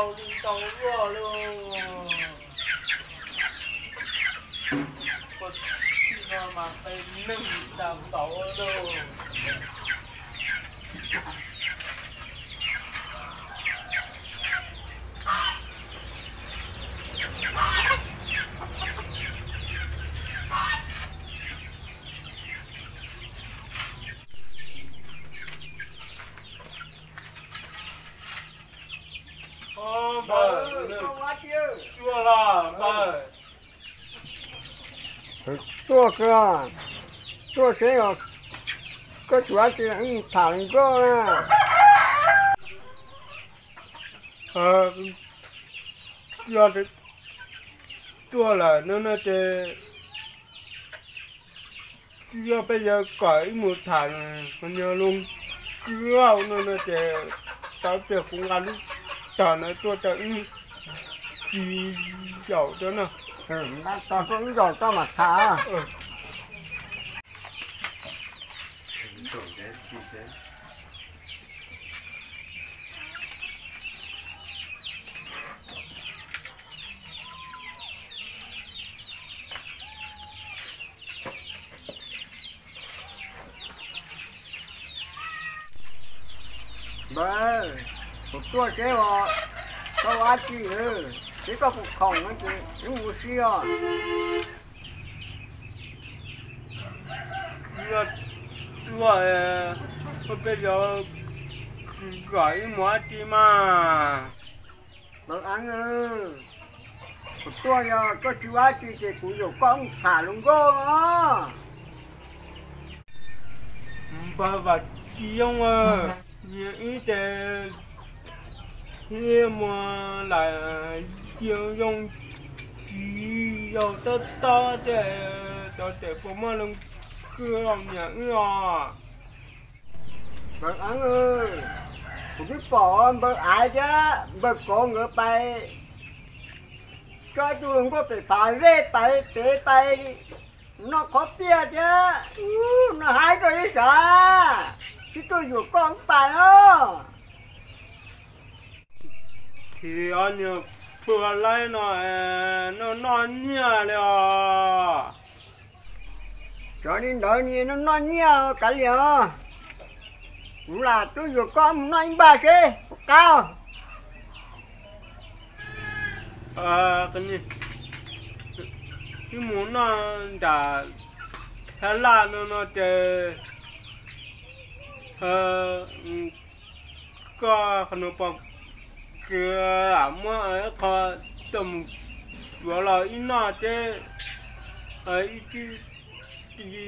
Tau li tau luaj lauj. Koj txij no mas qe neeg tag npaum lauj. Npawg, tuaj los npawg. Tuaj kawg, tuaj seb os, koj tsis ua cas wb mus tham hluas nkauj na. Yog tuaj lawm no no ces yog peb yuav kom wb mus tham hluas nkauj no no ces tau tias kuv nqa lub tog no tuaj rau wb tsis zaum rau no. Nqa tog tuaj wb zaum tau mas tham. Npawg, kuv tuaj seb os, koj ua dab tsi, seb koj puas khoom no ces wb mus ua si os. Tuaj, peb yuav kom wb mus dab tsi mas. Npawg Eeb, kuv tuaj yog koj tsis ua dab tsi ces kuv yuam koj mus tham hluas nkauj no. Npawg Vam Tsis Yooj, nyias wb ces thiaj mus lam yoo tsis yog tob tob ces tau ces puas muaj hluas nkauj nyiam wb os. Npawg Eeb, kuv twb pom npawg Aiv thiab npawg Kauv nkawd pais tso ib tug hluas nkauj pem phav zej pais pem pais noj qhov tiaj thiab, noj haib koj ib sav, tsis tuaj yuam koj ib pas no. Ces ob niag phuag laib no noj noj nyiaj li os. Cov li ntawd nyias noj noj nyiaj kav liam os. Kuv lam tuaj yuam koj mus noj ib npaj seb puas qab. Wb mus noj nram Thab Laj no no ces koj qhov no pom kws muab ib qho tau mus yuav los ib noj teb, ib tib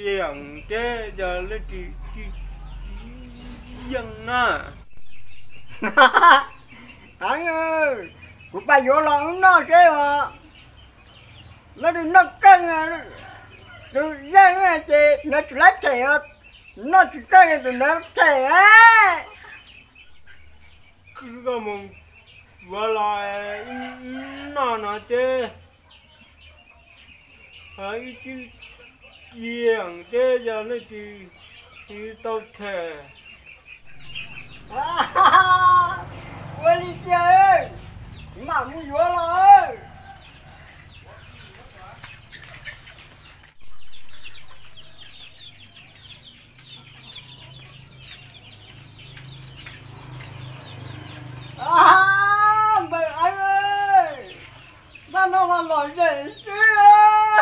yeem teb yog leej twg tsis yeej na. Kuv pab yuav los wb noj seb os. Leej twg noj keej, tus yeej ces tus ntawd tsis laib them, noj tsis keej tus ntawd them. Koj mus yuav los ib noj no teb, ib tib yeem teb yog leej twg tau them. Ua li tiag, mam mus yuav los. Npawg Eeb, npaj no mas lom zem xwb.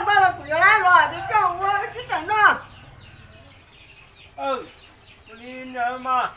Npaj no kuv yuav lab los ces koj ua tib xeem noj. Ua li ntawd mas.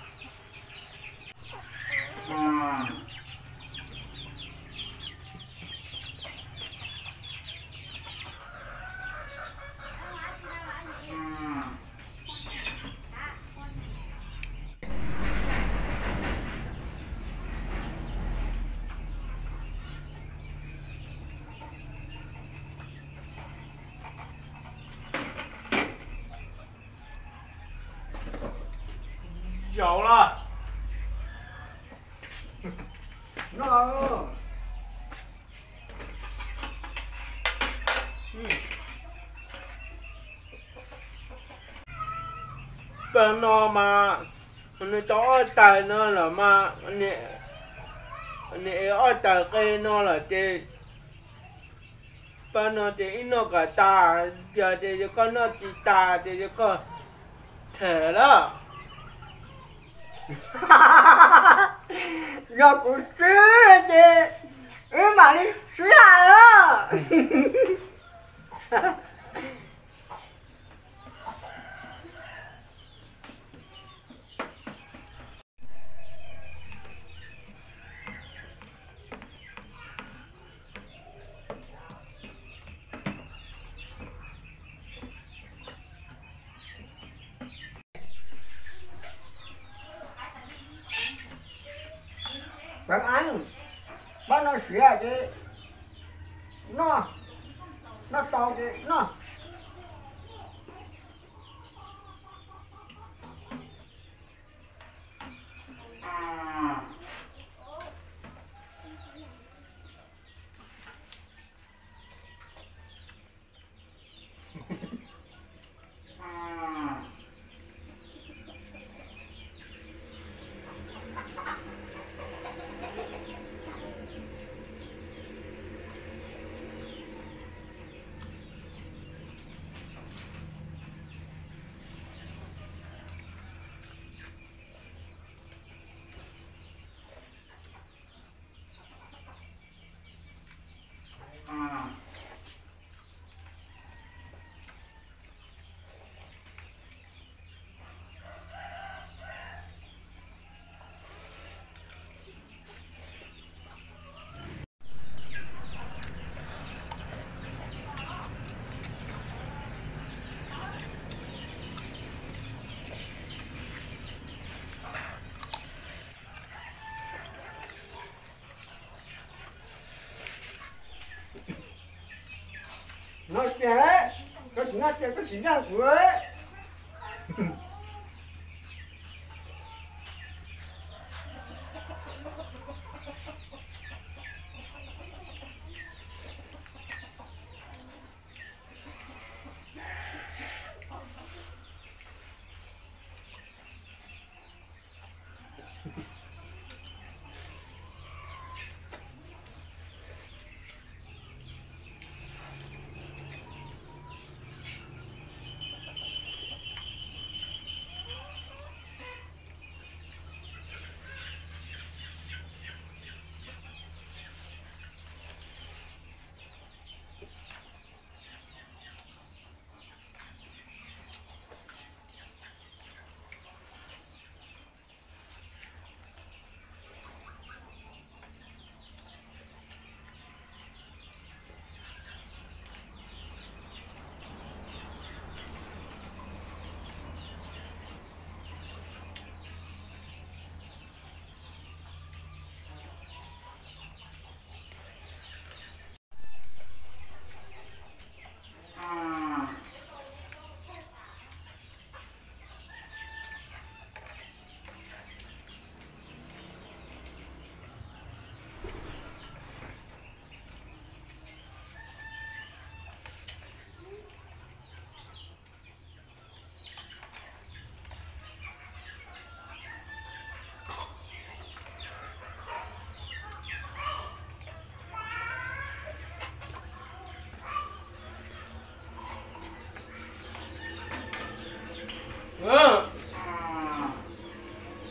Zaum los. Pab no mas nws tau ob tawm no los mas, nws ev ob tawm qe no lawm ces pab no ces wb noj kom tas, yog tias yog koj noj tsis tas ces yog koj them lawm. Yog kuv swb ces wb mam li sib hais os. Pab no siav ces noj, noj tau ces noj. No ces, koj tsis noj ces koj tsis ntseeg kuv.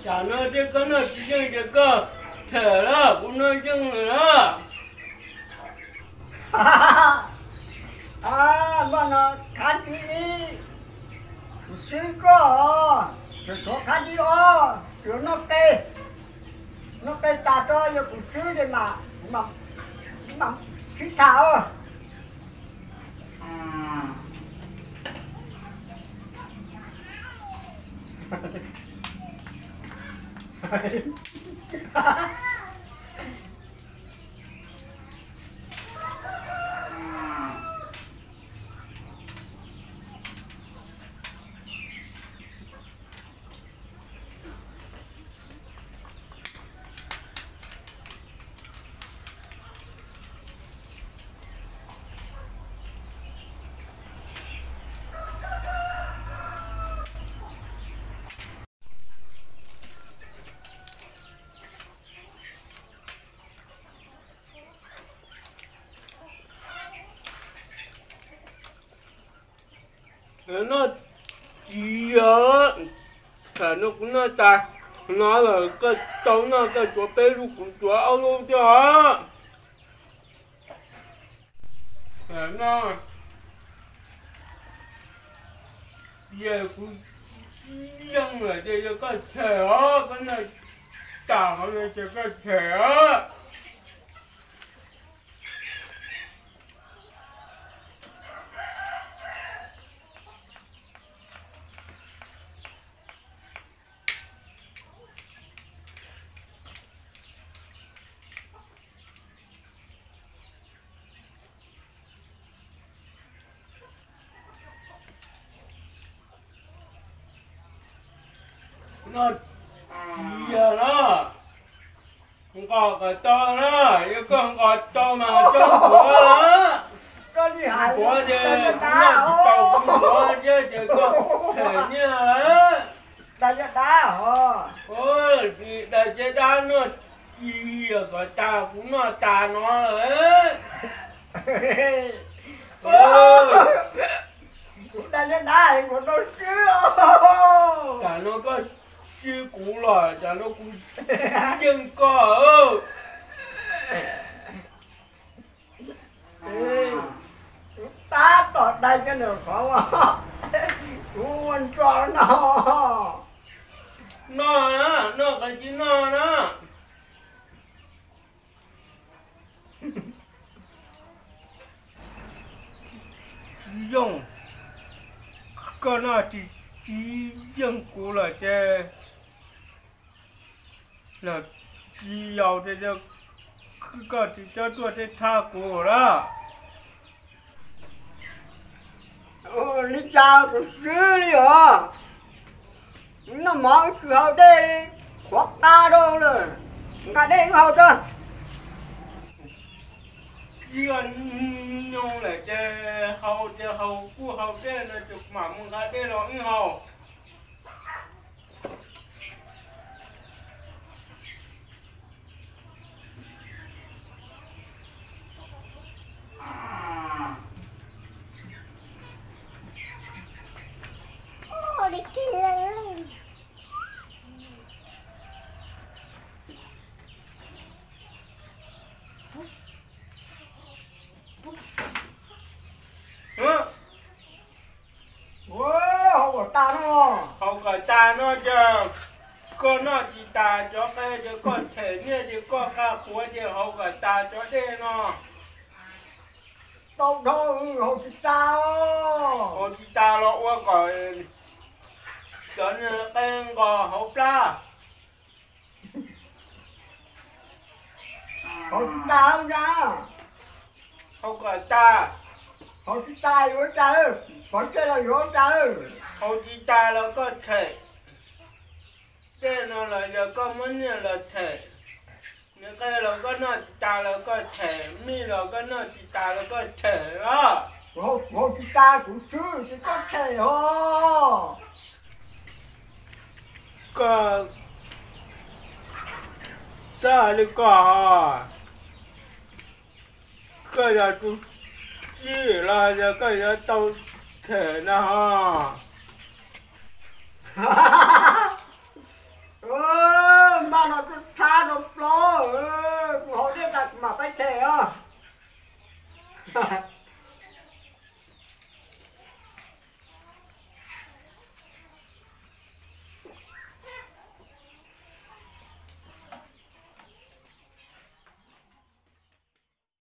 Tsam no ces koj noj tsis yeej ces koj them lawm, kuv noj yeej lawm. Npaj no khab thib ib, kuv swb koj, tsov khab thib ob, yuav noj qe, noj qe tas tso yog kuv swb ces mam, mam sib tham os. Noj tsis yog, tam no kuv noj tas no lawm, koj tau noj koj tsuav peb lub kuv tsuav ob lub thiab os. Tam no yog kuv yeej lawm ces yog koj them os, koj noj tas qhov no ces koj them os. No, yog no, nqos kom tau na, yog koj nqos tau mas coj kuv na. Kuv ces kuv noj tsis tau kuv nqos thiab ces koj them nyiaj lawm. Dais caj dab noj tsis yog kom tas kuv noj tas no lawm. Kuv dais caj dab kuv tau swb. Tam no koj swb kuv los tam no kuv yeej koj. Kuv tab tom dais cov niam qhov uas kuv ua ntso no. Noj na, noj qhov tsis noj na. Tsis yooj, koj noj tsis, tsis yeej kuv lawm ces los tsis yaus ces koj tsis txhob tuaj tej thaj kuv lawm. Li cas kuv swb li os. Noj mov wb tsis haus dej li, qhuav qa rau lawm, nqa dej wb haus tso. Tsis yog nyoos lawm ces haus ces haus, kuj haus dej no ces mam mus nqa dej los wb haus. Haus kom tas no, haus kom tas no ces koj noj tsis tas cov qe ces koj them nyiaj ces koj qab qhuav ces haus kom tas cov dej no. Tau dhau, haus tsis tas. Haus tsis tas los ua kom cov niag qe nqos hauv plab. Haus tsis tas ntag. Haus kom tas. Haus tsis tas yuav ua cas lawm, pov tseg los yuav ua cas lawm. Haus tsis tas los koj them. Dej no los yog koj muab nyiaj los them. Niag qe los koj noj tsis tas los koj them, mij los koj noj tsis tas los koj them os. Kuv haus tsis tas kuv swb ces koj them os. Koj txawj hais li koj, koj yog tus txib los yog koj yuav tau them na ho. Npaj no tuaj thab rau plaub, kuv haus dej tas kuv mam pab them os.